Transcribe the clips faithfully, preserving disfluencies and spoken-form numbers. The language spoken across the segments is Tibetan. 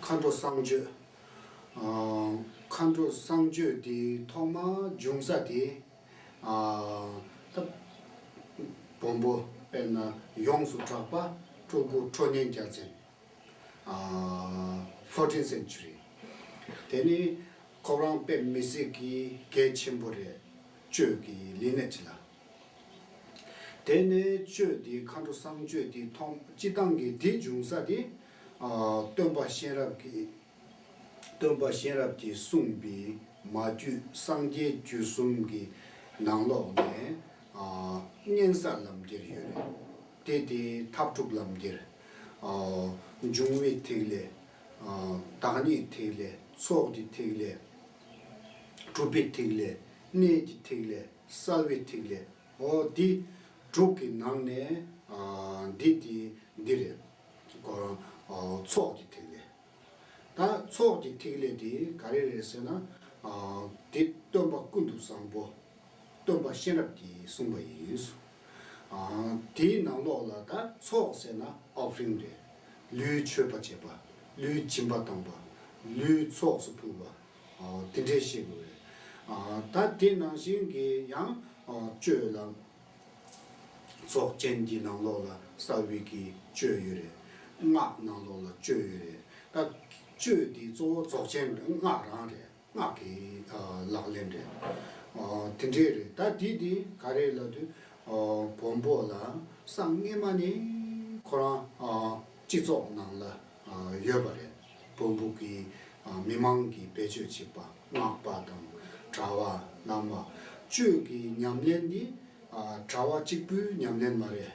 མཁའ་འགྲོ་གསང་སྤྱོད། ཨ། མཁའ་འགྲོ་གསང་སྤྱོད་དེ་ཐོག་མ་འབྱུང་ས་དེ། ཨ། ད་བོན་པོ་དཔེར་ན་ཡོངས་སུ་གྲགས་པ་སྤྲུལ་སྐུ་ཁྲོ་གཉེར་རྒྱལ་མཚན། ཨ། fourteenth century། དེ་ནི་ཁོ་རང་དཔེ་མི་སྲིད་ཀྱི་གལ་ཆེན་པོ་རེད། སྤྱོད་ཀྱི་ལི་ནེ་ཇི་ལ། དེ་ནས་སྤྱོད་དེ་མཁའ་འགྲོ་གསང་སྤྱོད་དེ་ཐོག་སྤྱི་བཏང་གི་དེ་འབྱུང་ས་དེ། ཨ། སྟོན་པ་གཤེན་རབ་ཀྱི། སྟོན་པ་གཤེན་རབ་ཀྱིས་གསུངས་པའི་མ་རྒྱུད་སངས་རྒྱས་རྒྱུད་གསུམ་གྱི་ནང་ལོགས་ནས། ཨ། གཉན་ས་ལམ་ཁྱེར་ཡོད་རེད། དེ་དེ་ཐབས་དྲུག་ལམ་ཁྱེར། ཨ། འབྱུང་བའི་ཐིག་ལེ། ཨ། བདག་ཉིད་ཐིག་ལེ། ཚོགས་ཀྱི་ཐིག་ལེ། གྲུབ་པའི་ཐིག་ལེ། གནས་ཀྱི་ཐིག་ལེ། གསལ་བའི་ཐིག་ལེ། འོ་འདི་དྲུག་གི་ནང་ནས། ཨ། འདི་དེ་འདི་རེད། ཁོ་རང་། ཨ། ཚོགས་ཀྱི་ཐིག་ལེ། ད་ཚོགས་ཀྱི་ཐིག་ལེ་དེ་ག་རེ་རེད་ཟེར་ན། ཨ། དེ་སྟོན་པ་ཀུན་ཏུ་བཟང་པོ། སྟོན་པ་གཤེན་རབ་ཀྱིས་གསུངས་པ་ཡིན། ཨ། དེའི་ནང་ལོགས་ལ་ད་ཚོགས་ཟེར་ན་ཨོ་ཕ་རིང་རེད། ལུས་མཆོད་པ་བྱེད་པ། ལུས་སྦྱིན་པ་བཏང་བ། ལུས་ཚོགས་སུ་ཕུལ་བ། ཨ། དེ་འདྲའི་ཤེས་དགོས་རེད། ཨ། ད་དེ་ནང་བཞིན་གྱི་ཡང་། ཨ། སྤྱོད་ལ། ཚོགས་ཆེན་གྱི་ནང་ལོགས་ལ་གསལ་བའི་གི་སྤྱོད་ཡོད་རེད། སྔགས་ནང་ལོགས་ལ་སྤྱོད་ཡོད་རེད། ད་སྤྱོད་འདི་གཙོ་བོ་རྫོགས་ཆེན་སྔགས་རང་རེད། སྔགས་ཀྱི། ཨ། ལག་ལེན་རེད། ཨ། དེ་འདྲས་རེད། ད་འདི་འདི་ག་རེ་ལབ་དུས། ཨ། བོན་པོ་ལ་སྔ་མ་ནས་ཁོ་རང་། ཨ། སྤྱི་ཚོགས་ནང་ལ། ཨ། ཡོད་པ་རེད། བོན་པོ་གི། ཨ། མི་མང་གིས་བེད་སྤྱོད་བྱེད་པ། སྔགས་པ་དང་གྲྭ་བ་བླ་མ། སྤྱོད་ཀྱི་ཉམས་ལེན་འདི། ཨ། གྲྭ་བ་གཅིག་པུའི་ཉམས་ལེན་མ་རེད།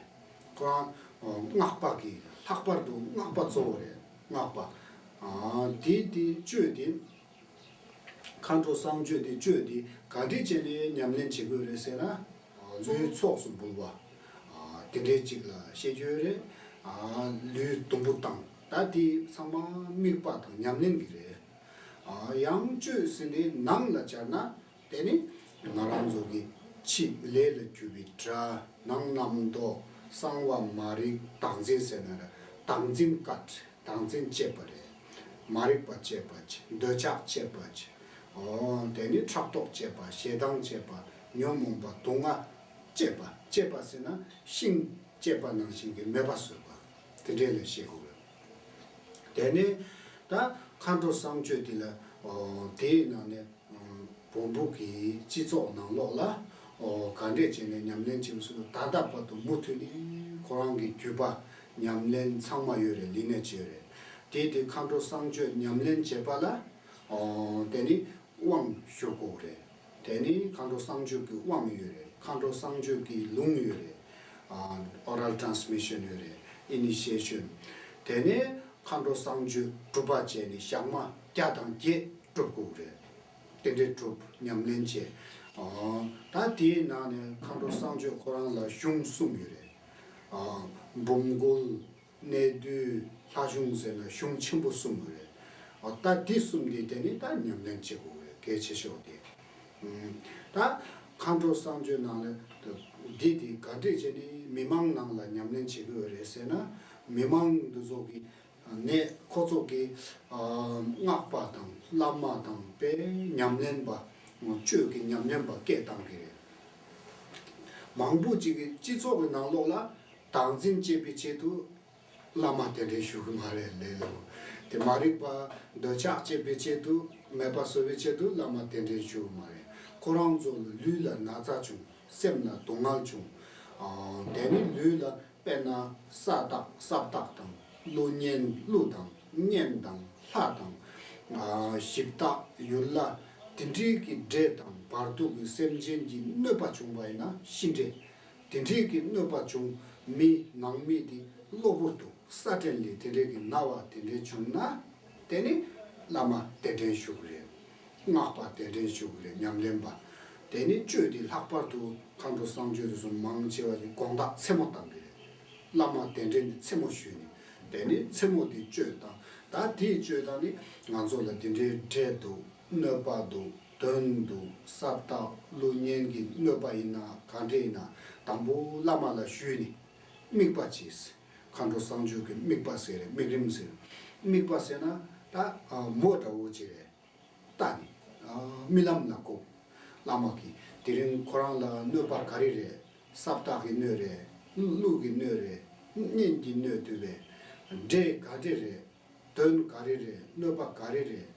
ཁོ་རང་། ཨ། སྔགས་པ་གི། ལྷག་པར་དུ་སྔགས་པ་གཙོ་བོ་རེད། སྔགས་པ། ཨ། དེ་དེ་སྤྱོད་དེ། མཁའ་འགྲོ་གསང་སྤྱོད་དེ་སྤྱོད་དེ་ག་འདྲས་བྱས་ནས་ཉམས་ལེན་བྱེད་དགོས་རེད་ཟེར་ན། ཨ། ལུས་ཚོགས་སུ་འབུལ་བ། ཨ། དེ་འདྲས་ཅིག་ལ་བཤད་རྒྱུ་ཡོད་རེད། ཨ། ལུས་དུམ་བུ་བཏང་། ད་དེ་ཚང་མ་དམིགས་པ་དང་ཉམས་ལེན་གྱི་རེད། ཨ། ཡང་སྤྱོད་ཟེར་ནས་ནང་ལ་སྦྱར་ན། དེ་ནི་ང་རང་ཚོ་གི་ཕྱི་ལས་ལ་གྱུར་པའི་སྒྲ། ནང་རྣམ་རྟོག་གསང་བ་མ་རིག་བདག་འཛིན་ཟེར་ན་ར། བདག་འཛིན་བཀག་བདག་འཛིན་བཅད་པ་རེད། མ་རིག་པ་བཅད་པ་བྱས། འདོད་ཆགས་བཅད་པ་བྱས། འོ། དེ་ནི་ཕྲག་དོག་བཅད་པ། ཞེ་སྡང་བཅད་པ། ཉོན་མོངས་པ་སྡུག་བསྔལ་བཅད་པ། བཅད་པ་ཟེར་ན་ཤིང་བཅད་པ་ནང་བཞིན་གྱི་མེད་པ་བཟོས་པ། དེ་འདྲས་ལ་བཤད་དགོས་རེད། དེ་ནས་ད་མཁའ་འགྲོ་གསང་སྤྱོད་དེ་ལ། འོ། དེའི་ནང་ནས། ཨ། བོན་པོ་གི་སྤྱི་ཚོགས་ནང་ལོགས་ལ། ཨོ། ག་འདྲས་བྱས་ནས་ཉམས་ལེན་བྱེད་དགོས་ཟེར་ན། ད་ལྟ་བར་དུ་མུ་མཐུད་ནས་ཁོ་རང་གི་བརྒྱུད་པ་ཉམས་ལེན་ཚང་མ་ཡོད་རེད། ལི་ནེ་ཇི་ཡོད་རེད། དེ་དེ་མཁའ་འགྲོ་གསང་སྤྱོད་ཉམས་ལེན་བྱེད་པ་ལ། ཨོ། དེ་ནི་དབང་ཞུ་དགོས་རེད། དེ་ནི་མཁའ་འགྲོ་གསང་སྤྱོད་ཀྱི་དབང་ཡོད་རེད། མཁའ་འགྲོ་གསང་སྤྱོད་ཀྱི་ལུང་ཡོད་རེད། ཨ། oral transmission ཡོད་རེད། initiation། དེ་ནས་མཁའ་འགྲོ་གསང་སྤྱོད་སྒྲུབ་པ་བྱས་ནས་ཞག་མ་བརྒྱ་དང་བརྒྱད་སྒྲུབ་དགོས་རེད། དེ་འདྲའི་སྒྲུབ། ཉམས་ལེན་བྱས། ཨ། ད་དེའི་ནང་ནས་མཁའ་འགྲོ་གསང་སྤྱོད་ཁོ་རང་ལ་གཞུང་གསུམ་ཡོད་རེད། ཨ། འབུམ་མགོན། གནས་བསྡུས། ལྷ་གཞུང་ཟེར་ན་གཞུང་ཆེན་པོ་གསུམ་ཡོད་རེད། ཨ། ད་འདི་གསུམ་དེ་དེ་ནི་ད་ཉམས་ལེན་བྱེད་དགོས་རེད། གལ་ཆེ་ཤོས་དེ། ཨ། ད་མཁའ་འགྲོ་གསང་སྤྱོད་ནང་ལ་འདི་དེ་ག་འདྲས་བྱས་ནས་མི་མང་ནང་ལ་ཉམས་ལེན་བྱེད་དགོས་རེད་ཟེར་ན། མི་མང་འདི་ཚོ་གི་ནས་ཁོ་ཚོ་གི། ཨ། སྔགས་པ་དང་བླ་མ་དང་དཔེ་ཉམས་ལེན་པ། སྤྱོད་ཀྱི་ཉམས་ལེན་པ་སྐད་བཏང་གི་རེད། མང་པོ་ཅིག་གི་སྤྱི་ཚོགས་ཀྱི་ནང་ལོགས་ལ་བདག་འཛིན་བྱེད་པའི་ཆེད་དུ་བླ་མ་གདན་འདྲེན་ཞུ་གི་མ་རེད། ལས་སླ་པོ། དེ་མ་རིག་པ་འདོད་ཆགས་བྱེད་པའི་ཆེད་དུ། མེད་པ་བཟོ་བའི་ཆེད་དུ་བླ་མ་གདན་འདྲེན་ཞུ་གི་མ་རེད། ཁོ་རང་ཚོ་ལུས་ལ་ན་ཚ་བྱུང་། སེམས་ལ་སྡུག་བསྔལ་བྱུང་། ཨ། དེ་ནི་ལུས་ལ། དཔེར་ན་ས་བདག་ས་བདག་དང་། ཀླུ་གཉན་ཀླུ་དང་། གཉན་དང་། ལྷ་དང་། ཨ། གཞི་བདག་ཡུལ་ལྷ། དེ་འདྲའི་གི་འདྲེ་དང་བར་དུ་གི་སེམས་ཅན་གྱི་གནོད་པ་བྱུང་བ་ཡིན་ན་ཤི་འདྲེ། དེ་འདྲའི་གི་གནོད་པ་བྱུང་། མི་ནང་མི་དེ་གློ་བུར་དུ་ས་བྲན་ལས་དེ་འདྲའི་གི་ན་བ་དེ་འདྲའི་བྱུང་ན། དེ་ནི་བླ་མ་གདན་འདྲེན་ཞུ་གི་རེད། སྔགས་པ་གདན་འདྲེན་ཞུ་གི་རེད། ཉམས་ལེན་པ། དེ་ནི་སྤྱོད་དེ་ལྷག་པར་དུ་མཁའ་འགྲོ་གསང་སྤྱོད་དེ་ཚོ་མང་ཆེ་བ་ཞིག་དགོངས་དག་མཚན་མོ་བཏང་གི་རེད། བླ་མ་གདན་འདྲེན་དེ་མཚན་མོ་ཞུས་ནས། དེ་ནི་མཚན་མོ་དེ་སྤྱོད་སྟངས། ད་དེའི་སྤྱོད་སྟངས་ནི་ང་ཚོ་ལ་དེ་འདྲའི་འདྲེ་འདུག་གནོད་པ་འདུག་གདོན་འདུག་ས་བདག་ཀླུ་གཉན་གྱི་གནོད་པ་ཡིན་ན་ག་འདྲས་ཡིན་ན། དང་པོ་བླ་མ་ལ་ཞུས་ནས་དམིགས་པ་བྱས། མཁའ་འགྲོ་གསང་སྤྱོད་ཀྱི་དམིགས་པ་ཟེར་རེད། དམིགས་རིམ་ཟེར། དམིགས་པ་ཟེར་ན། ད་མོ་འདྲ་བོ་ཅིག་རེད། རྟ་ནི་རྨི་ལམ་ལ་བཀོད། བླ་མ་གིས་དེ་རིང་ཁོ་རང་ལ་གནོད་པ་ག་རེ་རེད། ས་བདག་གི་གནོད་རེད། ཀླུ་གི་གནོད་རེད། གཉན་གྱི་གནོད་འདུག་པས། འདྲེ་ག་འདྲེ་རེད། གདོན་ག་རེ་རེད། གནོད་པ་ག་རེ་རེད།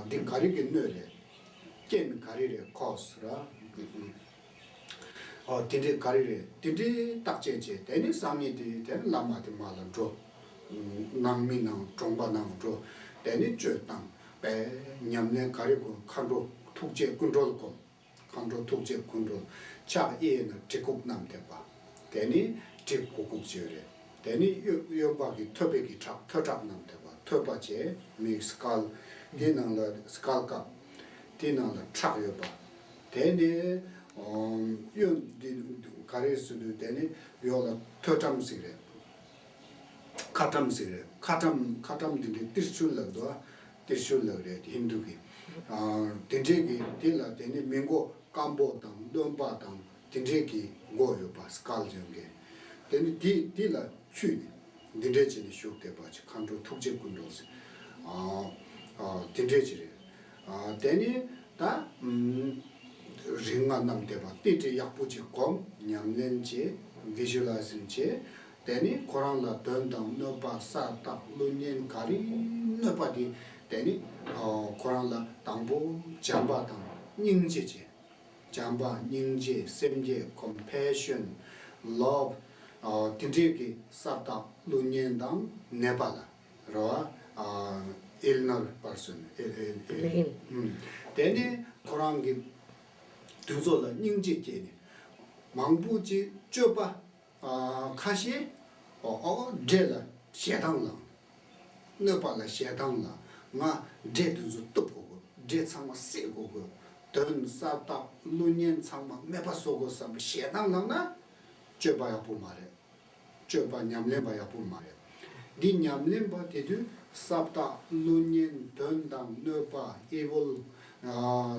འདི་ག་རེ་གི་གནོད་རེད། རྐྱེན་ག་རེ་རེད། ཁོས་ར། ཨོ་དེ་འདྲའི་ག་རེ་རེད། དེ་འདྲའི་བརྟག་དཔྱད་བྱས། དེ་ནས་སང་ཉིན་དེ་དེ་ནས་བླ་མ་དེ་མར་ལ་འགྲོ། ནང་མི་ནང་གྲོང་པ་ནང་འགྲོ། དེ་ནས་གཅོད་བཏང་པས། ཉམས་ལེན་ག་རེ་དགོས། མཁའ་འགྲོ་ཐུགས་རྗེ་ཀུན་གྲོལ་སྒོམ། མཁའ་འགྲོ་ཐུགས་རྗེ་ཀུན་གྲོལ། ཕྱག་གཡས་ན་གྲི་གུག་བསྣམས་བསྡད་པ། དེ་ནས་གྲི་གུག་གུག་བྱས་རེད། དེ་ནས་གཡོན་གཡོན་པ་གི་ཐོད་པའི་གི་ཁྲག་ཐོད་ཁྲག་བསྣམས་བསྡད་པ། ཐོད་པ་བྱས་མིག་སྐལ། དེ་ནང་ལ་སྐལ་བཀབ། དེ་ནང་ལ་ཁྲག་ཡོད་པ། དེ་ནས་གཡོན་འདི་ག་རེ་ཟེར་དུས། དེ་ནས་གཡོན་ལ་ཐོད་ཁྲམ་ཟེར་རེད། ཁ་ཁྲམ་ཟེར་རེད། ཁ་ཁྲམ་ཁ་ཁྲམ་འདི་འདྲའི་ཏིར་ཤུལ་ལབ་འདུག་ཨ། ཏིར་ཤུལ་ལབ་རེད། ཧིན་དུ་གི། དེ་འདྲའི་གི་དེ་ལ་དེ་ནས་མི་མགོ་སྐམ་པོ་དང་རྣོན་པ་དང་དེ་འདྲའི་གི་མགོ་ཡོད་པ། སྐལ་ཅན་གི། དེ་ནས་དེ་དེ་ལ་འཁྱུད་ནས་འདི་འདྲའི་བྱས་ནས་བཞུགས་བསྡད་པ་ཅིག། མཁའ་འགྲོ་ཐུགས་རྗེ་ཀུན་གྲོལ་ཟེར། དེ་འདྲའི་ཅིག་རེད། དེ་ནས་ད་རིགས་ལྔ་བསྣམས་བསྡད་པ། དེ་འདྲའི་ཡག་པོ་ཅིག་སྒོམ། ཉམས་ལེན་བྱེད། བི་ཞུ་ལ་ཟིན་བྱེད། དེ་ནས་ཁོ་རང་ལ་གདོན་དང་གནོད་པ་ས་བདག་ཀླུ་གཉན་ག་རེ་གནོད་པ་དེ། དེ་ནས་ཁོ་རང་ལ་དང་པོ་བྱམས་པ་དང་སྙིང་རྗེ་བྱེད། བྱམས་པ་སྙིང་རྗེ་སེམས་བསྐྱེད་compassion love། དེ་འདྲའི་གི་ས་བདག་ཀླུ་གཉན་དང་ནད་པ་ལ་རེད་བ། ill person ill ill ill དེ་ནས་ཁོ་རང་གི་དེ་ཚོ་ལ་སྙིང་རྗེ་སྐྱེས་ནས། མང་པོ་ཅིག་སྤྱོད་པ་ཁ་ཤས་འདྲེ་ལ་ཞེ་སྡང་ལངས། གནོད་པ་ལ་ཞེ་སྡང་ལངས། ང་འདྲེ་དེ་ཚོ་གཏུབ་དགོས་དགོས། འདྲེ་ཚང་མ་བསད་དགོས་དགོས། གདོན་ས་བདག་ཀླུ་གཉན་ཚང་མ་མེད་པ་བཟོ་དགོས་བསམ་པའི་ཞེ་སྡང་ལངས་ན། སྤྱོད་པ་ཡག་པོ་མ་རེད། སྤྱོད་པ་ཉམས་ལེན་པ་ཡག་པོ་མ་རེད། འདི་ཉམས་ལེན་པ་དེ་དུས་ས་བདག་ཀླུ་གཉན་གདོན་དང་གནོད་པ་evil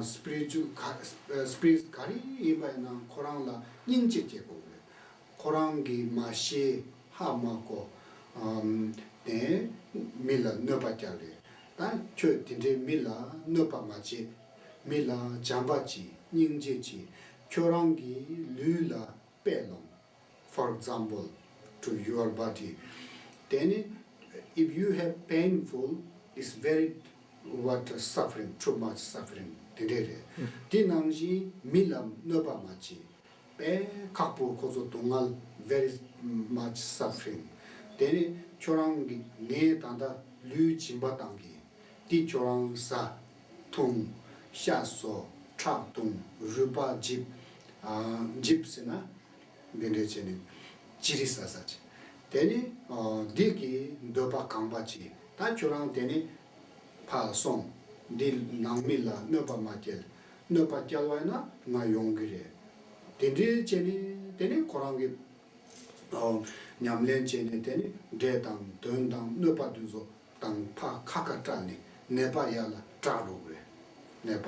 spiritual spirits ག་རེ་ཡིན་པ་ཡིན་ན་ཁོ་རང་ལ་སྙིང་རྗེ་སྐྱེ་དགོས་རེད། ཁོ་རང་གིས་མ་ཤེས་ཧ་མ་གོ། དེ་མི་ལ་གནོད་པ་རྒྱག་རེད། ད་ཁྱོད་དེ་འདྲའི་མི་ལ་གནོད་པ་མ་བྱེད། མི་ལ་བྱམས་པ་གྱིས་སྙིང་རྗེ་གྱིས། ཁྱོད་རང་གི་ལུས་ལ་དཔེ་ལོངས། For example, to your body. དེ་ནི if you have painful, it's very what suffering, too much suffering དེ་འདྲས་རེད། དེ་ནང་བཞིན་མི་ལ་གནོད་པ་མ་བྱེད། དཔེ་ཁག་པོ་ཁོ་ཚོ་སྡུག་བསྔལ། Very much suffering. དེ་ནི་ཁྱོད་རང་གི་ངས་ད་ལྟ་ལུས་སྦྱིན་པ་བཏང་གི། དེ་ཁྱོད་རང་ཟ། འཐུང་། ཤ་ཟོ། ཁྲག་འཐུང་། རུས་པ་འཇིབ། ཨ་འཇིབ་ཟེར་ན་འདི་འདྲས་བྱས་ནས་ཅི་རིགས་ཟ་ཟ་བྱས། དེ་ནི་ཨ་འདི་གི་འདོད་པ་གང་པ་བྱས། ད་ཁྱོད་རང་དེ་ནི་ཕར་སོང་། འདི་ནང་མི་ལ་གནོད་པ་མ་སྐྱེལ། གནོད་པ་སྐྱེལ་བ་ཡིན་ན་ང་ཡོང་གི་རེད། དེ་འདྲས་བྱས་ནས་དེ་ནི་ཁོ་རང་གི་ཨོ། ཉམས་ལེན་བྱས་ནས་དེ་ནི་འདྲེ་དང་གདོན་དང་གནོད་པ་དེ་ཚོ་དང་ཕར་ཁ་ཁ་བྲལ་ནས་ནད་པ་ཡར་ལ་དྲག་འགྲོ་གི་རེད། ནད་པ།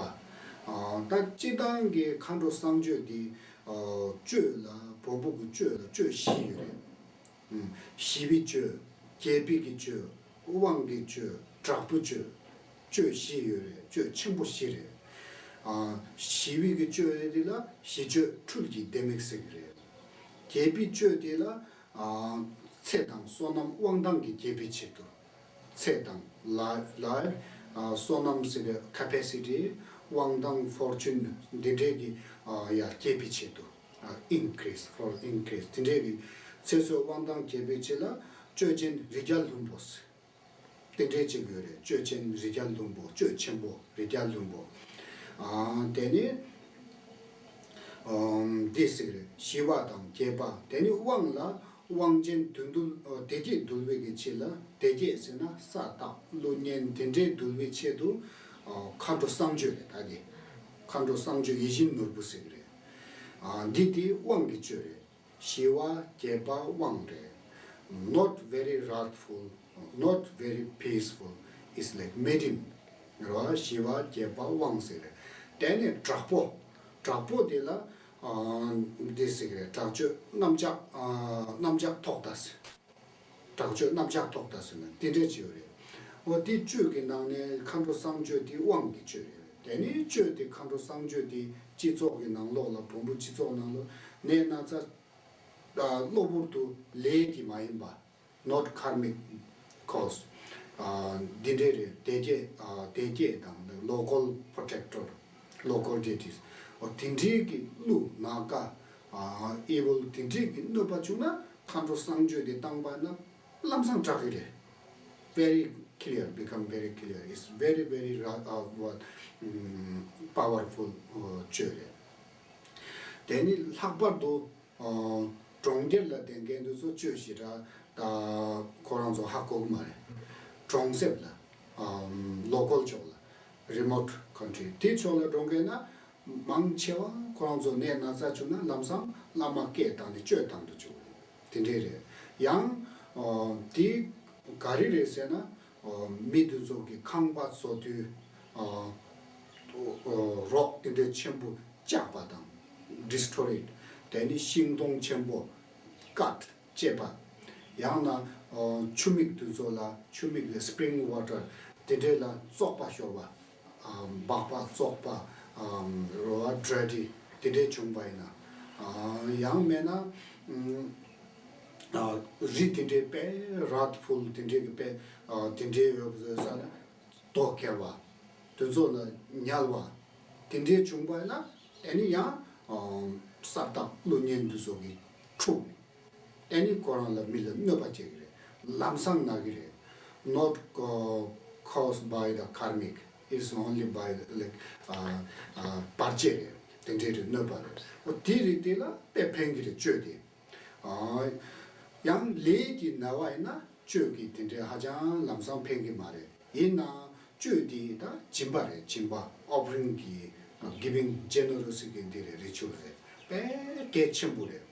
ཨོ། ད་སྤྱིར་བཏང་གི་མཁའ་འགྲོ་གསང་སྤྱོད་འདི་ཨོ་གཅོད་ལ་བོན་པོ་གི་གཅོད་ལ་གཅོད་བཞི་ཡོད་རེད། ཞི་བའི་གཅོད། རྒྱས་པའི་གི་གཅོད། དབང་གི་གཅོད། དྲག་པོའི་གཅོད། གཅོད་བཞི་ཡོད་རེད། གཅོད་ཆེན་པོ་བཞི་རེད། ཨ། ཞི་བའི་གི་གཅོད་དེ་ལ་ཞི་གཅོད་འཕྲུལ་གྱི་ལྡེ་མིག་ཟེར་གི་རེད། རྒྱས་པའི་གཅོད་དེ་ལ། ཨ། ཚེ་དང་བསོད་ནམས་དབང་ཐང་གི་རྒྱས་པའི་ཆེད་དུ། ཚེ་དང་། Life, life, ཨ། བསོད་ནམས་ཟེར་བའི་capacity། དབང་ཐང་fortune འདི་འདྲའི་གི། ཨ། ཡར་རྒྱས་པའི་ཆེད་དུ། ཨ། Increase, for increase དེ་འདྲའི་གི་ཚེ་བསོད་དབང་ཐང་རྒྱས་པའི་ཆེད་ལ་གཅོད་ཆེན་རི་རྒྱལ་ལྷུན་པོ་ཟེར། དེ་འདྲའི་ཅིག་ཡོད་རེད། གཅོད་ཆེན་རི་རྒྱལ་ལྷུན་པོ། གཅོད་ཆེན་པོ་རི་རྒྱལ་ལྷུན་པོ། ཨ། དེ་ནི། ཨམ། འདི་ཟེར་གི་རེད། ཞི་བ་དང་རྒྱས་པ། དེ་ནི་དབང་ལ་དབང་ཆེན་བདུད་འདུལ། ཨ། སྡེ་བརྒྱད་འདུལ་བའི་གི་ཆེད་ལ། སྡེ་བརྒྱད་ཟེར་ན་ས་བདག་ཀླུ་གཉན་དེ་འདྲའི་འདུལ་བའི་ཆེད་དུ། ཨ། མཁའ་འགྲོ་གསང་སྤྱོད་རེད། ད་དེ་མཁའ་འགྲོ་གསང་སྤྱོད་ཡིད་བཞིན་ནོར་བུ་ཟེར་གི་རེད། ཨ། འདི་དེ་དབང་གི་གཅོད་རེད། ཞི་བ་རྒྱས་པ་དབང་རེད། Not very wrathful, not very peaceful, it's like medium རེད་བ། ཞི་བ་རྒྱས་པ་དབང་ཟེར་རེད། དེ་ནས་དྲག་པོ། དྲག་པོ་དེ་ལ་ཨ་འདི་ཟེར་གི་རེད། དྲག་སྤྱོད་གནམ་ལྕགས། ཨ། གནམ་ལྕགས་ཐོག་མདའ་ཟེར། དྲག་སྤྱོད་གནམ་ལྕགས་ཐོག་མདའ་ཟེར་ན་དེ་འདྲས་ཅིག་ཡོད་རེད། འོ་དེ་གཅོད་ཀྱི་ནང་ནས་མཁའ་འགྲོ་གསང་གཅོད་དེ་དབང་གི་གཅོད་རེད། དེ་ནས་གཅོད་དེ་མཁའ་འགྲོ་གསང་གཅོད་དེ་སྤྱི་ཚོགས་ཀྱི་ནང་ལོགས་ལ་བོན་པོ་སྤྱི་ཚོགས་ནང་ལོགས་ནད་ན་ཚ་གློ་བུར་དུ་ལས་ཀྱི་མ་ཡིན་པ། Not karmic cause. འདི་འདྲའི་རེད། དེ་སྐད་དེ་སྐད་དང་local protector, local deities. འོ་དེ་འདྲའི་གི་ཀླུ་ནག་ཀ་evil དེ་འདྲའི་གི་གནོད་པ་བྱུང་ན་མཁའ་འགྲོ་གསང་གཅོད་དེ་བཏང་པ་ན་ལམ་སང་དྲག་གི་རེད། Very clear, become very clear. It's very, very ra- uh, what, um, powerful uh, གཅོད་རེད། དེ་ནི་ལྷག་པར་དུ་གྲོང་ཁྱེར་ལ་བསྡད་མཁན་དེ་ཚོ་གཅོད་ཞེ་དྲག་ད་ཁོ་རང་ཚོ་ཧ་གོ་གི་མ་རེད། གྲོང་གསེབ་ལ་local ཕྱོགས་ལ་remote country དེ་ཕྱོགས་ལ་འགྲོ་མཁན་ན་མང་ཆེ་བ་ཁོ་རང་ཚོ་ནད་ན་ཚ་བྱུང་ན་ལམ་སང་བླ་མ་སྐད་བཏང་ནས་གཅོད་བཏང་དུ་བཅུག་རེད། དེ་འདྲས་རེད། ཡང་དེ་ག་རེ་རེད་ཟེར་ན། མི་དེ་ཚོ་གི་ཁང་པ་བཟོ་དུས་རོགས་དེ་འདྲས་ཆེན་པོ་བཅག་པ་དང་destroy དེ་ནི་ཤིང་སྡོང་ཆེན་པོ་ཀཊ་བཅད་པ། ཡང་ན་ཆུ་མིག་དེ་ཚོ་ལ་ཆུ་མིག་གི་spring water དེ་འདྲས་ལ་བཙོག་པ་ཤོར་བ། སྦག་སྦག་བཙོག་པ། རོ་བ་dirty དེ་འདྲས་བྱུང་བ་ཡིན་ན། ཡང་མེད་ན་རི་དེ་འདྲས་དཔེ་རཱད་ཕུལ་དེ་འདྲས་ཀྱི་དཔེ་དེ་འདྲས་ཡོད་པ་ས་ལ་རྡོ་ཁེལ་བ། དེ་ཚོ་ལ་ཉལ་བ། དེ་འདྲས་བྱུང་བ་ཡིན་ན་ཨེ་ནི་ཡང་ས་བདག་ཀླུ་གཉན་དེ་ཚོ་གི་འཁྲུག་ཨེ་ནི་ཁོ་རང་ལ་མི་ལ་གནོད་པ་བྱེད་ཀྱི་རེད། ལམ་སང་ན་གི་རེད། Not uh, caused by the karmic, it's only by the, like, uh, uh, བར་ཆད་རེད། དེ་འདྲའི་རེད། གནོད་པ་རེད། འོ་དེ་རིགས་དེ་ལ་དཔེ་ཕན་གྱི་རེད། གཅོད་དེ། ཡང་ལས་ཀྱི་ན་བ་ཡིན་ན་གཅོད་ཀྱི་དེ་འདྲའི་ཧ་ཅང་ལམ་སང་ཕན་གྱི་མ་རེད། ཡིན་ནའང་གཅོད་དེ་ད་སྦྱིན་པ་རེད། སྦྱིན་པ་offering གི་giving, generosity གི་འདི་རེད། ritual རེད། དཔེ་གལ་ཆེན་པོ་རེད།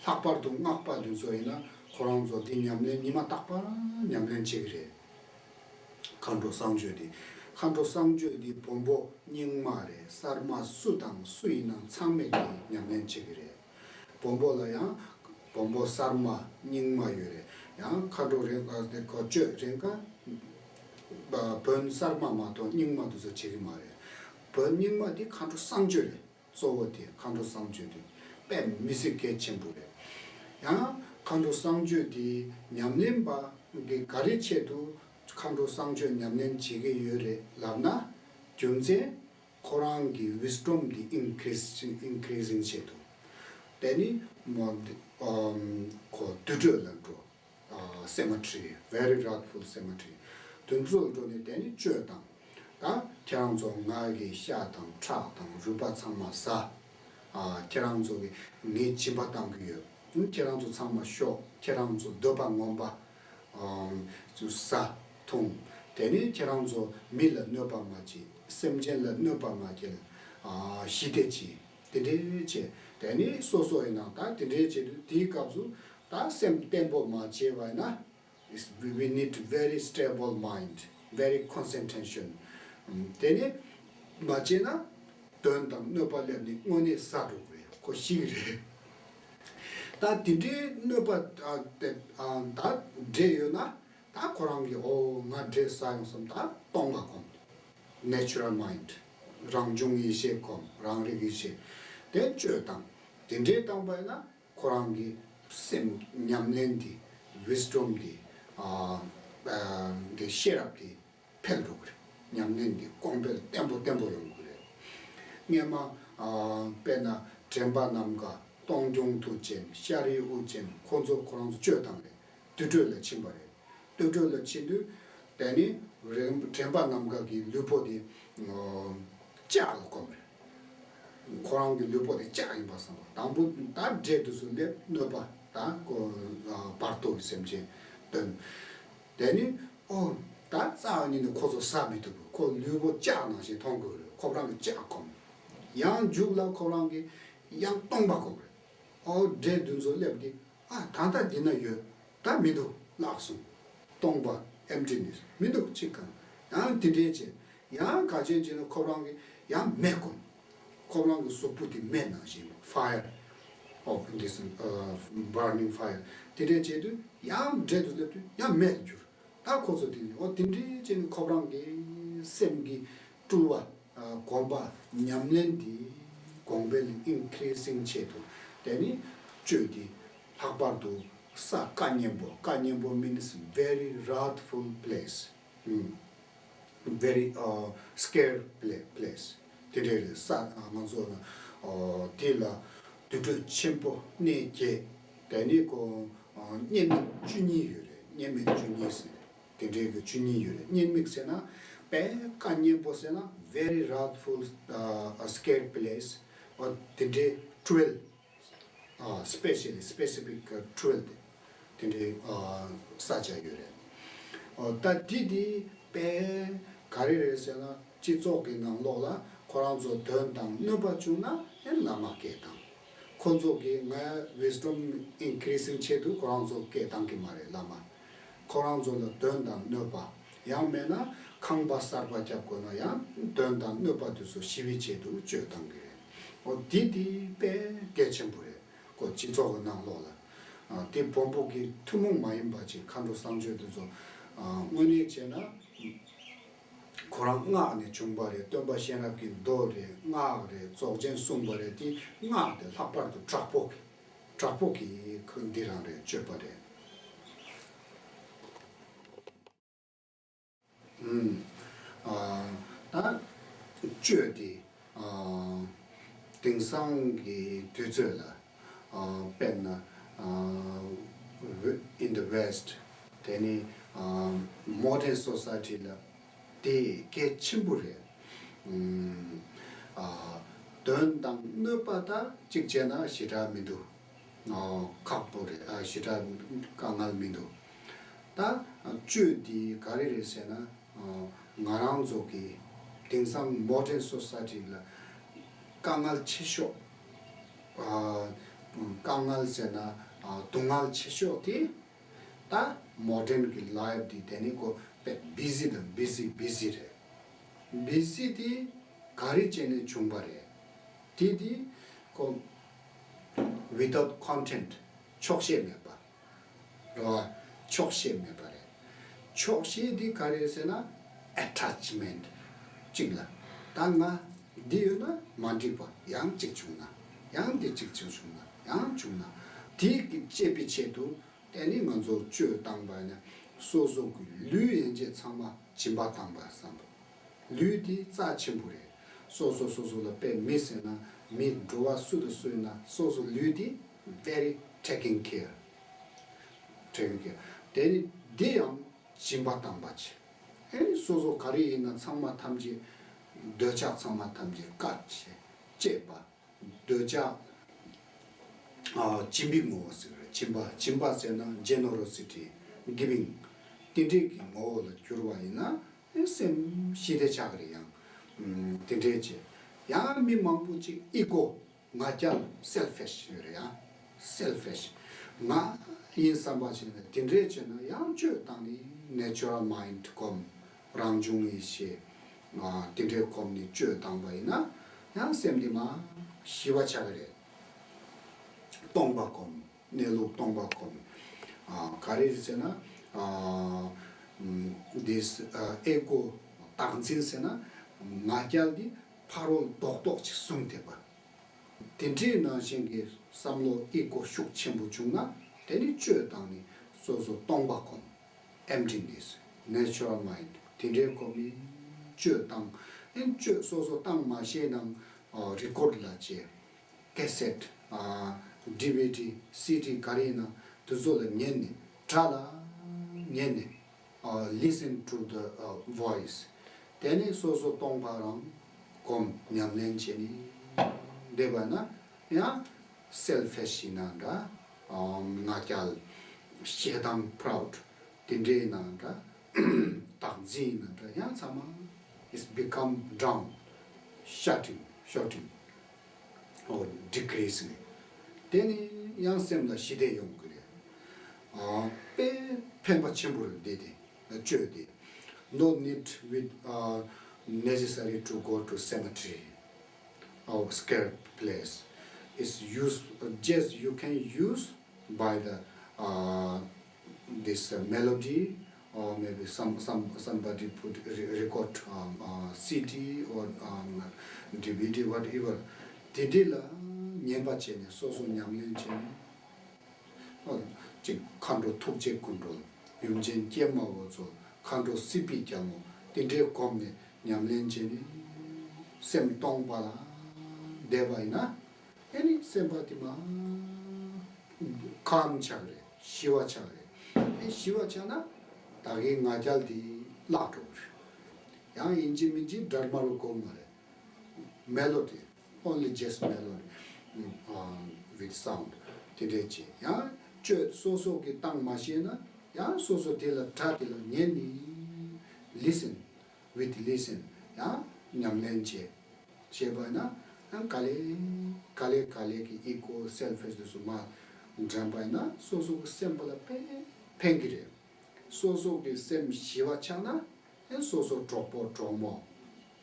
ལྷག་པར་དུ་སྔགས་པ་འདི་ཚོ་ཡིན་ན་ཁོ་རང་ཚོ་འདི་ཉམས་ལེན་ཉི་མ་རྟག་པར་ཉམས་ལེན་བྱེད་ཀྱི་རེད། མཁའ་འགྲོ་གསང་གཅོད་འདི། མཁའ་འགྲོ་གསང་གཅོད་འདི་བོན་པོ་རྙིང་མ་རེད། གསར་མ་སུ་དང་སུ་ཡིན་ནའང་ཚང་མས་འདི་ཉམས་ལེན་བྱེད་ཀྱི་རེད། བོན་པོ་ལ་ཡང་བོན་པོ་གསར་མ་རྙིང་མ་ཡོད་རེད། ཡང་མཁའ་འགྲོ་རེ་འགའ་དེ་གོ་གཅོད་རེ་འགའ་བོན་གསར་མ་མ་གཏོགས་རྙིང་མ་འདི་ཚོ་བྱེད་ཀྱི་མ་རེད། བོན་རྙིང་མ་འདི་མཁའ་འགྲོ་གསང་གཅོད་རེད། གཙོ་བོ་དེ་མཁའ་འགྲོ་གསང་གཅོད་དེ་དཔེ་མི་སྲིད་གལ་ཆེན་པོ་རེད། ཡང་མཁའ་འགྲོ་གསང་གཅོད་དེ་ཉམས་ལེན་པ་གི་ག་རེ་ཆེད་དུ་མཁའ་འགྲོ་གསང་གཅོད་ཉམས་ལེན་བྱེད་ཀྱི་ཡོད་རེད་ལབ་ན། རྒྱུ་མཚན་ཁོ་རང་གི་wisdom དེ་increase increasing ཆེད་དུ། དེ་ནི་མོ་ཁོ་དུར་ཁྲོད་ལ་འགྲོ། Cemetery, very wrathful cemetery. དུར་ཁྲོད་འགྲོ་ནས་དེ་ནི་གཅོད་དང་། ད་ཁྱེད་རང་ཚོ་ང་གི་ཤ་དང་ཁྲག་དང་རུས་པ་ཚང་མ་ཟ། ཁྱེད་རང་ཚོ་གི་ངས་སྦྱིན་པ་བཏང་གི་ཡོད། ཁྱེད་རང་ཚོ་ཚང་མ་ཤོག་ཁྱེད་རང་ཚོ་འདོད་པ་ངོམས་པ་ཟ་འཐུང་། དེ་ནི་ཁྱེད་རང་ཚོ་མི་ལ་གནོད་པ་མ་བྱེད། སེམས་ཅན་ལ་གནོད་པ་མ་སྐྱེལ། ཞི་བདེ་བྱེད། དེ་འདྲའི་བྱེད། དེ་ནི་སོ་སོ་ཡིན་ན་ད་དེ་འདྲའི་བྱེད་དུས་དེའི་སྐབས་སུ་ད་སེམས་བརྟན་པོ་མ་བྱས་པ་ཡིན་ན། It's- we we need very stable mind, very concentration. དེ་ནི་མ་བྱས་ན་གདོན་དང་གནོད་པ་སླེབས་ནས་དངོས་གནས་ཟ་འགྲོ་གི་རེད། ཁོ་ཤི་གི་རེད། ད་དེ་འདྲའི་གནོད་པ་ད་འདྲེ་ཡོད་ན་ད་ཁོ་རང་གིས་ཨོ་ང་འདྲེ་ཟ་ཡོང་བསམ་ད་སྟོང་པ་སྒོམ། Natural mind, རང་བྱུང་ཡེ་ཤེས་སྒོམ། རང་རིག་ཡེ་ཤེས་དེ་གཅོད་བཏང་། དེ་འདྲའི་བཏང་པ་ཡིན་ན། ཁོ་རང་གི་སེམས་ཉམས་ལེན་འདི་wisdom འདི་ཨ་ཨ་འདི་ཤེས་རབ་འདི་འཕེལ་འགྲོ་གི་རེད། ཉམས་ལེན་འདི་གོང་འཕེལ་བརྟན་པོ་བརྟན་པོ་ཡོང་གི་རེད། སྔས་མ་ཨ་དཔེར་ན་དྲན་པ་ནམ་མཁའ། སྟོང་རྒྱུང་མཐུ་ཅན། ཤཱ་རིའི་དབུ་ཅན། ཁོ་ཚོ་ཁོ་རང་ཚོ་གཅོད་བཏང་རེད། དུར་ཁྲོད་ལ་ཕྱིན་པ་རེད། དུར་ཁྲོད་ལ་ཕྱིན་དུས་དེ་ནི་རེ་དྲན་པ་ནམ་མཁའ་གི་ལུས་པོ་དེ་ལྕགས་ལ་གོམས་རེད། ཁོ་རང་གི་ལུས་པོ་དེ་ལྕགས་ཡིན་པ་བསམ་པ། དང་པོ་ད་འདྲེ་དེ་ཚོ་སླེབས་གནོད་པ་ད་ཁོ་བར་དོ་གི་སེམས་ཅན་བཏོན། དེ་ནི་ཨོ་ད་རྩ་བ་ཉིད་ནས་ཁོ་ཚོ་ཟ་མི་ཐུབ། ཁོ་ལུས་པོ་ལྕགས་ནང་བཞིན་མཐོང་དགོས་རེད། ཁོ་རང་གི་ལྕགས་གོམས། ཡང་མཇུག་ལ་ཁོ་རང་གི་ཡང་སྟོང་པ་གོམས་རེད། ཨོ་འདྲེ་དེ་ཚོ་སླེབས་དེ། ཨ་ད་ལྟ་འདི་ན་ཡོད། ད་མི་འདུག་བརླག་སོང་། སྟོང་པ་emptiness མི་འདུག་གཅིག་གང་། ཡང་དེ་འདྲའི་བྱས། ཡང་ག་ཅན་བྱས་ན་ཁོ་རང་གིས་ཡང་མེ་སྒོམ། ཁོ་རང་གི་གཟུགས་པོ་དེ་མེ་ནང་བཞིན་fire of this uh, burning fire དེ་འདྲའི་བྱས་དུས་ཡང་འདྲེ་དུ་སླེབས་དུས་ཡང་མེར་གྱུར། ད་ཁོ་ཚོ་དེ་ནི་འོ་དེ་འདྲའི་ཅན་ཁོ་རང་གི་སེམས་ཀྱི་སྤྲུལ་བ། ཨ་གོམས་པ་ཉམས་ལེན་འདི་གོང་འཕེལ་ཨིན་ཁི་རི་སིང་ཆེད་དུ་དེ་ནི་སྤྱོད་དེ་ལྷག་པར་དུ་ས་དཀའ་ཉེན་པོ། དཀའ་ཉེན་པོ་means very wrathful place. ཨུམ། very uh, scared pla- place. དེ་འདྲའི་རེད། ས་ང་ཚོ་ཨ་དེ་ལ་དུར་ཁྲོད་ཆེན་པོ་གནས་བརྒྱད། དེ་ནི་ཁོ་ཨ་བསྙེན་གནས་བཅུ་གཉིས་ཡོད་རེད། བསྙེན་གནས་བཅུ་གཉིས་ཟེར། དེ་འདྲའི་གི་བཅུ་གཉིས་ཡོད་རེད། བསྙེན་གནས་ཟེར་ན་དཔེ་དཀའ་ཉེན་པོ་ཟེར་ན་very wrathful uh, scared place. ཨ་དེ་འདྲའི་cruel ཨ་specially specific cruel དེ་དེ་འདྲའི་ཨ་ས་ཆ་ཡོད་རེད། ཨ་ད་དེ་དེ་དཔེ་ག་རེ་རེད་ཟེར་ན་སྤྱི་ཚོགས་ཀྱི་ནང་ལོགས་ལ་ཁོ་རང་ཚོ་དོན་དང་གནོད་པ་བྱུང་ན་ཨེ་བླ་མ་སྐད་བཏང་། ཁོ་ཚོ་གི་ང་wisdom increasing ཆེད་དུ་ཁོ་རང་ཚོ་སྐད་བཏང་གི་མ་རེད། བླ་མ་ཁོ་རང་ཚོ་ལ་དོན་དང་གནོད་པ། ཡང་མེད་ན་ཁང་པ་གསར་པ་བརྒྱབ་དགོས་ན་ཡང་དོན་དང་གནོད་པ་དེ་ཚོ་ཞི་བའི་ཆེད་དུ་སྤྱོད་བཏང་གི་རེད། འོ་དེ་དེ་དཔེ་གལ་ཆེན་པོ་རེད། ཁོ་སྤྱི་ཚོགས་ཀྱི་ནང་ལོགས་ལ། ཨ་དེ་བོན་པོ་གི་ཐུན་མོང་མ་ཡིན་པ་ཅིག་མཁའ་འགྲོ་གསང་སྤྱོད་དེ་ཚོ་ཨ་དངོས་གནས་བྱས་ན་ཁོ་རང་སྔགས་ནས་བྱུང་བ་རེད། སྟོན་པ་གཤེན་རབ་ཀྱི་མདོ་རེད། སྔགས་རེད། རྫོགས་ཆེན་གསུངས་པ་རེད། དེ་སྔགས་དེ་ལྷག་པར་དུ་དྲག་པོ་གི་དྲག་པོ་གི་ཁོ་འདི་རང་རེད། སྤྱོད་པ་རེད། ཨུམ། ཨ་ད་སྤྱོད་དེ་ཨ་དེང་སང་གི་དུས་ཚོད་ལ་ཨ་དཔེར་ན་ཨ་in the West དེ་ནི་ཨ་modern society ལ་དེ་གལ་ཆེན་པོ་རེད། ཨུམ། ཨ་དོན་དང་གནོད་པ་ད་གཅིག་བྱས་ན་ཞེ་དྲག་མི་འདུག་ཨ་ཁག་པོ་རེད། ཨ་ཞེ་དྲག་དཀའ་ངལ་མི་འདུག་ད་སྤྱོད་འདི་ག་རེ་རེད་ཟེར་ན་ཨ་ང་རང་ཚོ་གི་དེང་སང་modern society ལ་དཀའ་ངལ་ཆེ་ཤོས། ཨ་དཀའ་ངལ་ཟེར་ན་ཨ་སྡུག་བསྔལ་ཆེ་ཤོས་དེ་ད་modern གི་life འདི་དེ་ནི་ཁོ་དཔེ་busy དང་busy busy རེད། Busy དེ་ག་རེ་བྱས་ནས་བྱུང་བ་རེད། དེ་དེ་ཁོ་without content ཆོག་ཤེས་མེད་པ། རེད་བ། ཆོག་ཤེས་མེད་པ་རེད། ཆོག་ཤེས་འདི་ག་རེ་ཟེར་ན་attachment གཅིག་ལ་ད་ང་འདི་ཡོད་ན་མ་འགྲིག་པ་ཡང་གཅིག་བྱུང་ན་ཡང་འདི་གཅིག་བྱུང་བྱུང་ན་ཡང་བྱུང་ན་དེ་གི་བཅད་པའི་ཆེད་དུ་དེ་ནི་ང་ཚོ་སྤྱོད་བཏང་བ་ནི་སོ་སོ་གི་ལུས་ཡན་ཆད་ཚང་མ་སྦྱིན་པ་བཏང་བ་བསམ་པ། ལུས་འདི་རྩ་ཆེན་པོ་རེད། སོ་སོ་སོ་སོ་ལ་དཔེ་མི་ཟེར་ན་མི་འགྲོ་བ་སུ་དང་སུ་ཡིན་ན་སོ་སོ་ལུས་འདི་very taking care taking care དེ་ནི་འདི་ཡང་སྦྱིན་པ་བཏང་བ་བྱས། ཨེ་ནི་སོ་སོ་ག་རེ་ཡིན་ན་ཚང་མ་ཐམས་ཅད་འདོད་ཆགས་ཚང་མ་ཐམས་ཅད་བཀག་བྱས་བཅད་པ། འདོད་ཆགས་ཨ་སྦྱིན་པའི་ངོ་བོ་ཟེར་རེད། སྦྱིན་པ་སྦྱིན་པ་ཟེར་ན་generosity giving དེ་འདྲའི་གི་ངོ་བོ་ལ་གྱུར་བ་ཡིན་ན་ཨེ་སེམས་ཞི་བདེ་ཆགས་ཀྱི་རེད། ཡང་ཨུམ་དེ་འདྲའི་བྱས། ཡང་མི་མང་པོ་ཅིག་ego ང་རྒྱལ་selfish ཡོད་རེད། ཡང་selfish ང་ཡིན་བསམ་པ་བྱས་ནས་དེ་འདྲའི་བྱས་ན་ཡང་སྤྱོད་སྟངས་ནི་natural mind སྒོམ། རང་བྱུང་ཡེ་ཤེས་ཨ་དེ་འདྲའི་སྒོམ་ནས་སྤྱོད་བཏང་བ་ཡིན་ན་ཡང་སེམས་འདི་མ་ཞི་བ་ཆགས་ཀྱི་རེད། སྟོང་པ་སྒོམ། གནས་ལུགས་སྟོང་པ་སྒོམ། ཨ་ག་རེ་རེད་ཟེར་ན་ཨ་ཨུམ་this ཨ་ego བདག་འཛིན་ཟེར་ན་ང་རྒྱལ་འདི་ཕ་རོལ་རྡོག་རྡོག་ཅིག་བཟུང་བསྡད་པ། དེ་འདྲའི་ནང་བཞིན་གྱི་བསམ་བློ་ego ཤུགས་ཆེན་པོ་བྱུང་ན་དེ་ནི་སྤྱོད་སྟངས་ནི་སོ་སོ་སྟོང་པ་སྒོམ། emptiness natural mind དེ་འདྲའི་སྒོམ་ནི་སྤྱོད་སྟངས། ཨེ་སྤྱོད་སོ་སོ་བཏང་མ་ཤེས་ན་ཨ་record ལ་བྱས། cassette ཨ་DVD CD ག་རེ་ཡིན་ན་དེ་ཚོ་ལ་ཉན་ནས་སྒྲ་ལ་ཉན་ནས་ཨ་listen to the ཨ་voice དེ་ནས་སོ་སོ་སྟོང་པ་རང་སྒོམ་ཉམས་ལེན་བྱས་ནས་བསྡད་པ་ན་ཡང་selfish ཡིན་ན་འདྲ། ཨ་ང་རྒྱལ་ཞེ་སྡང་proud དེ་འདྲའི་ཡིན་ན་འདྲ། བདག་འཛིན་ཡིན་ན་འདྲ། ཡང་ཚང་མ་is become down shutting shutting or decreasing དེ་ནི་ཡང་སེམས་ལ་ཞི་བདེ་ཡོང་གི་རེད། ཨ་དཔེ་ཕན་པ་ཆེན་པོ་རེད། འདི་དེ་སྤྱོད་དེ། No need with uh, necessary to go to cemetery or scared place. It's used just you can use by the uh, this uh, melody or maybe some, some, somebody put re- record, um, uh, C D or, um, D V D, whatever. དེ་འདྲ་ལ་ཉན་པ་བྱས་ནས་སོ་སོ་ཉམས་ལེན་བྱས་ནས། ཨ། ཅིག་མཁའ་འགྲོ་ཐུགས་རྗེ་སྐུ་འགྲོ། ཡུམ་ཆེན་ཀྱེ་མ་འོད་མཚོ། མཁའ་འགྲོ་སྲིད་པའི་རྒྱལ་མོ། དེ་འདྲའི་སྒོམ་ནས་ཉམས་ལེན་བྱས་ནས་སེམས་སྟོང་པ་ལ་བསྡད་པ་ཡིན་ན། ཨེ་ནི་སེམས་པ་དེ་མར་ཁམ་ཆགས་རེད། ཞི་བ་ཆགས་རེད། ཨེ་ཞི་བ་ཆགས་ན་ད་གའི་ང་རྒྱལ་དེ་བརླག་འགྲོ་གི་རེད། ཡང་ཡིན་གཅིག་མིན་གཅིག་སྒྲ་དམར་པོ་གོ་མ་རེད། Melody, only just melody, mm, uh, with sound. དེ་འདྲས་བྱས། ཡང་གཅོད་སོ་སོ་གིས་བཏང་མ་ཤེས་ན། ཡང་སོ་སོ་དེ་ལ་སྒྲ་དེ་ལ་ཉན་ནས། Listen, with listen. ཡང་ཉམས་ལེན་བྱས། བྱས་པ་ན་ཡང་ག་ལེ་ག་ལེ་ག་ལེ་གི་ego, selfish དེ་ཚོ་མར་འདྲེན་པ་ཡིན་ན་སོ་སོ་གི་སེམས་པ་ལ་དཔེ་ཕན་གྱི་རེད། སོ་སོ་གི་སེམས་ཞི་བ་ཆགས་ན། ཨེ་སོ་སོ་གྲོགས་པོ་གྲོགས་མོ།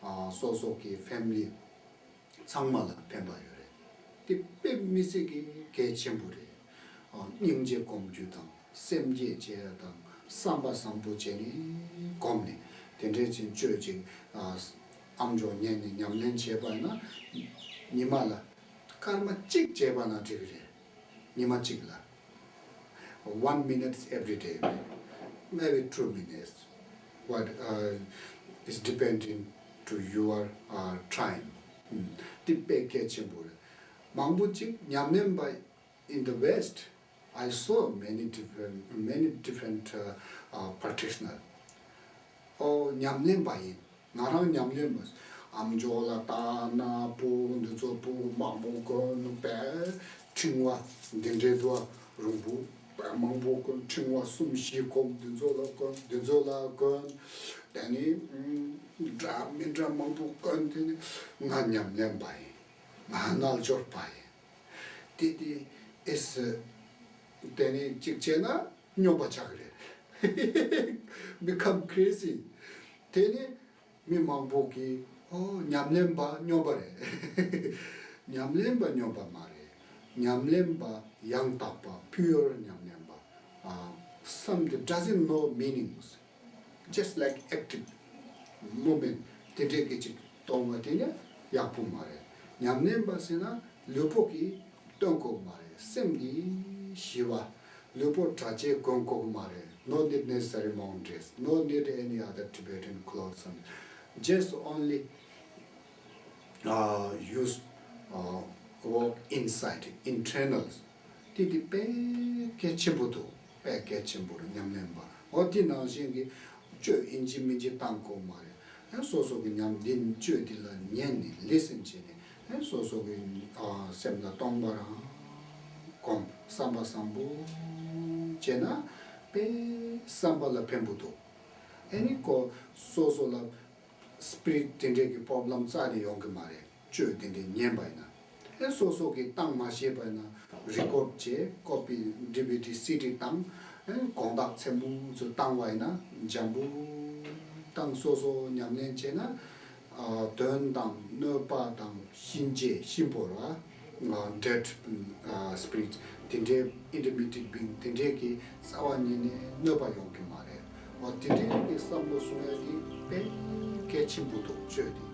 ཨ། སོ་སོ་གི་family ཚང་མ་ལ་ཕན་པ་ཡོད་རེད། དེ་དཔེ་མི་སྲིད་ཀྱི་གལ་ཆེན་པོ་རེད། ཨ། སྙིང་རྗེ་སྒོམ་རྒྱུ་དང་སེམས་བསྐྱེད་བྱེད་ཡ་དང་བསམ་པ་བཟང་པོ་བྱས་ནས་སྒོམ་ནས་དེ་འདྲས་ཅིག་བཅོས་ཅིག་ཨ། ཨམ་ཅོག་ཉན་ནས་ཉམས་ལེན་བྱས་པ་ན། ཉི་མ་ལ་སྐར་མ་གཅིག་བྱས་པ་ན་འགྲིག་གི་རེད། ཉི་མ་གཅིག་ལ། One minute every day, maybe two minutes. What, uh, is depending to your, uh, time. ཨུམ། དེ་དཔེ་གལ་ཆེན་པོ་རེད། མང་པོ་ཅིག་ཉམས་ལེན་པ། In the West, I saw many different, many different, uh, uh, practitioner. ཨོ། ཉམས་ལེན་པ་ཡིན། ང་རང་ཉམས་ལེན་པ། ཨམ་ཅོག་ལ་ལྟ་ན་པོ་འདི་ཚོ་པོ་མང་པོ་གོན་པས། ཕྲེང་བ་འདི་འདྲའི་དུ་བ་རིང་པོ་དཔེ་མང་པོ་གོན། ཕྲེང་བ་གསུམ་བཞི་གོན། འདི་ཚོ་ལ་གོན། འདི་ཚོ་ལ་གོན། དེ་ནི་ཨུམ། འདྲ་མི་འདྲ་མང་པོ་གོན། དེ་ནི་ང་ཉམས་ལེན་པ་ཡིན། ང་རྣལ་འབྱོར་པ་ཡིན། དེ་དེ་ཨེ་སི། དེ་ནས་གཅིག་བྱས་ན་སྨྱོན་པ་ཆགས་ཀྱི་རེད། Become crazy. དེ་ནས་མི་མང་པོ་གིས་ཨོ་ཉམས་ལེན་པ་སྨྱོན་པ་རེད། ཉམས་ལེན་པ་སྨྱོན་པ་མ་རེད། ཉམས་ལེན་པ་ཡང་དག་པ། Pure ཉམས་ལེན་པ། ཨ། Something doesn't know meanings. Just like active movement དེ་འདྲའི་སྐད་ཅིག་གཏོང་བ་དེ་ནི་ཡག་པོ་མ་རེད། ཉམས་ལེན་པ་ཟེར་ན་ལུས་པོ་གིས་སྟོན་དགོས་མ་རེད། སེམས་ཀྱིས་ཞི་བ། ལུས་པོ་གྲྭ་ཆས་གོན་དགོས་མ་རེད། No need necessary modern dress, no need any other Tibetan clothes. Just only, uh, use, uh, walk inside, internals. དེ་དེ་དཔེ་གལ་ཆེན་པོ་འདུག་དཔེ་གལ་ཆེན་པོ་རེད། ཉམས་ལེན་པ། འོ་དེ་ནང་བཞིན་གྱི་བཅོས་ཡིན་གཅིག་མིན་གཅིག་བཏང་དགོས་མ་རེད། ཨེ་སོ་སོ་གི་ཉམས་འདི་བཅོས་འདི་ལ་ཉན་ནས་ལི་སན་བྱས་ནས། ཨེ་སོ་སོ་གི་ཨ་སེམས་ལ་སྟོང་པ་རང་སྒོམ། བསམ་པ་བཟང་པོ་བྱས་ན་དཔེ་བསམ་པ་ལ་ཕན་པོ་འདུག་ཨེ་ནི་ཁོ་སོ་སོ་ལ་སི་པི་རི་ཊི་དེ་འདྲས་ཀྱི་པོབ་ལམ་རྩ་ནས་ཡོང་གི་མ་རེད། བཅོས་དེ་འདྲས་ཉན་པ་ཡིན་ན། ཨེ་སོ་སོ་གིས་བཏང་མ་ཤེས་པ་ཡིན་ན་རི་ཀོཌ་བྱས། ཀོ་པི་ཌི་བི་ཌི་སི་ཌི་བཏང་། ཨེ་དགོང་དག་མཚན་མོ་ཚོ་བཏང་བ་ཡིན་ན་འཇམ་པོ་བཏང་། སོ་སོ་ཉམས་ལེན་བྱས་ན་ཨ་དོན་དང་གནོད་པ་དང་གཤིན་རྗེ་གཤིན་པོ་ར། ཨ་dead, ཨ་spirit དེ་འདྲའི་intermittent being དེ་འདྲའི་གི་རྩ་བ་ཉིད་ནས་གནོད་པ་ཡོང་གི་མ་རེད། འོ་དེ་འདྲའི་གི་བསམ་བློ་གསུང་ཡ་དེ་དཔེ་གལ་ཆེན་པོ་འདུག་བཅོས་དེ།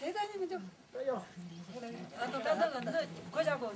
དེ་ད་ནི་མི་འདུག་ད་ཡོ། ཨ་ད་ད་ད་ད་གོ་ཅག་གོ།